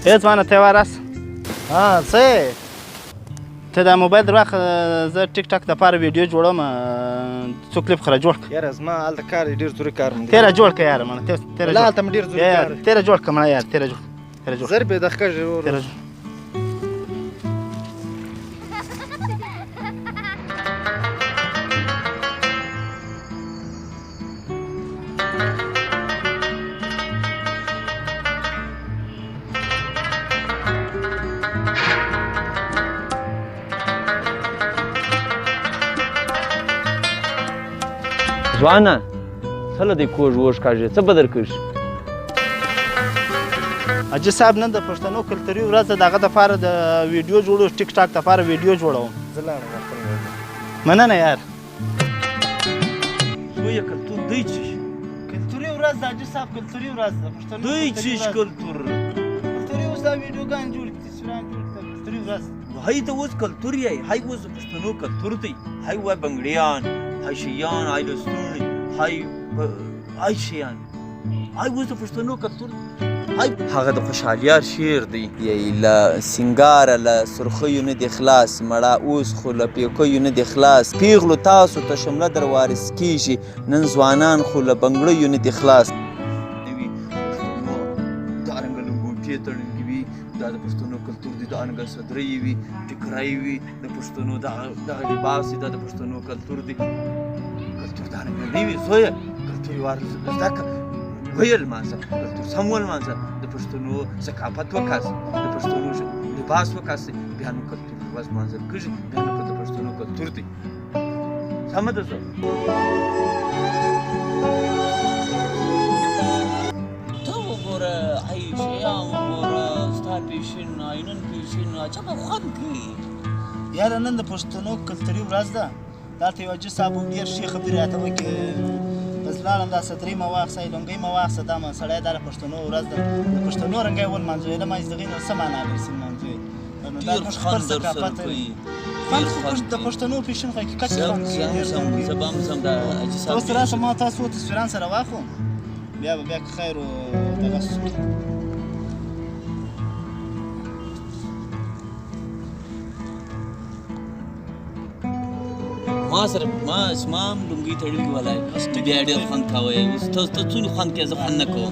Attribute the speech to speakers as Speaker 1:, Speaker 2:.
Speaker 1: ای ځوانه ته وار راشه.
Speaker 2: ها څه یې؟
Speaker 1: ته دا موبایل در واخله، زه ټیک ټاک دپاره ویډیو جوړوم، څو کلیپ خو را جوړ کړه.
Speaker 2: یاره زما هلته کار دی، ډېر ضروري کار مې دی.
Speaker 1: تېره جوړ کړه یاره مړه، تېره
Speaker 2: لا
Speaker 1: جوړ.
Speaker 2: هلته مې ډېر ضروري کار دی.
Speaker 1: تېره جوړ کړه مړه یاره، تېره جوړ، تېره جوړ.
Speaker 2: زر به د ښکږې ورور.
Speaker 1: تېره جوړ.
Speaker 3: ځوانه څه له دې کوږ وږ کاږې، څه به درکږي؟
Speaker 1: حاجي صاحب نن د پښتنو کلتوري ورځ ده، د هغه دپاره د ویډیو جوړو، ټیک ټاک دپاره ویډیو جوړوم.
Speaker 2: زه لاړم خپل موبایل.
Speaker 1: مننه یار.
Speaker 4: زویه کلتور دی څه شي؟
Speaker 1: کلتوري ورځ ده حاجي صاحب، کلتوري ورځ ده، پښتنو
Speaker 4: دی
Speaker 1: کلتوري
Speaker 4: څه شي
Speaker 1: ورځ.
Speaker 4: کلتور؟
Speaker 1: کلتوري اوس دا ویډیوګانې جوړ کړي، تصویران جوړ کړي، کلتوري ورځ.
Speaker 4: هی ته اوس کلتور یې، هی اوس د پښتنو کلتور دی، هی وای بنګړیان، هی شیان، هی لستوڼي، هی هی شیان، هی اوس د پښتنو کلتور دی. هی
Speaker 3: هغه د خوشحالیار شعر دی. یی له سینګاره له سرخیو نه دي خلاص، مړه اوس خو له پیکیو نه دي خلاص، پیغلو تاسو ته شمله در وارث کیږي، نن ځوانان خو له بنګړیو نه دي خلاص.
Speaker 4: نوي پښتنو دا رنګه لنګوټې تړلې وي، دا د پښتنو کلتور دی، دا رنګه صدرۍ وي، ټیکری وي، د پښتنو دغه لباس دی، دا د پښتنو کلتور دی. کلتور دا رنګه نه وي زویه، کلتور یې وار زده کړه، ویې لمانځه، کلتور سم ولمانځه، د پښتنو ثقافت وکاسه، د پښتنو لباس وکاسه، بیا نو کلتور ورځ لمانځل کېږي، بیا نو د پښتنو کلتور دی. سمه ده زه؟
Speaker 5: ته وګوره، ای شیان وګوره، ستا پیشین، عینن پیشین عجبه خوند کوي.
Speaker 1: یاره نن د پښتنو کلتوري ورځ ده، دلته یو حاجي صاحب هم ډېر ښې خبرې راته وکړې. بس لاړم، دا صدرۍ مې واخیسته، لونګۍ مې واخیسته، دا سړی دا د پښتنو ورځ ده، د پښتنو رنګ یې ولمانځو، یله ما دغې نو څه معنا لري چې لمانځو یې؟ نو دا
Speaker 5: ډېر
Speaker 1: زموږ خپل
Speaker 5: خوند درسره
Speaker 1: ثقافت دی.
Speaker 5: کوي.
Speaker 1: خوند
Speaker 5: ډېر
Speaker 1: خو
Speaker 5: خوند
Speaker 1: د
Speaker 5: کوي.
Speaker 1: پښتنو پیشین خو حقیقت کې خوند کوي، ډېر
Speaker 5: زه
Speaker 1: خوند کوي.
Speaker 5: زه به هم ځم، دا حاجي صاحب
Speaker 1: اوس راشه ما تاسو تصویران سره واخلو، بیا به بیا که خیر و دغه شو.
Speaker 5: ما سره ما زما هم لونګۍ تړلې ولی، بیا ډېر خوند کاوه. اوس ته څونې خوند کوې، زه خوند نه کوم.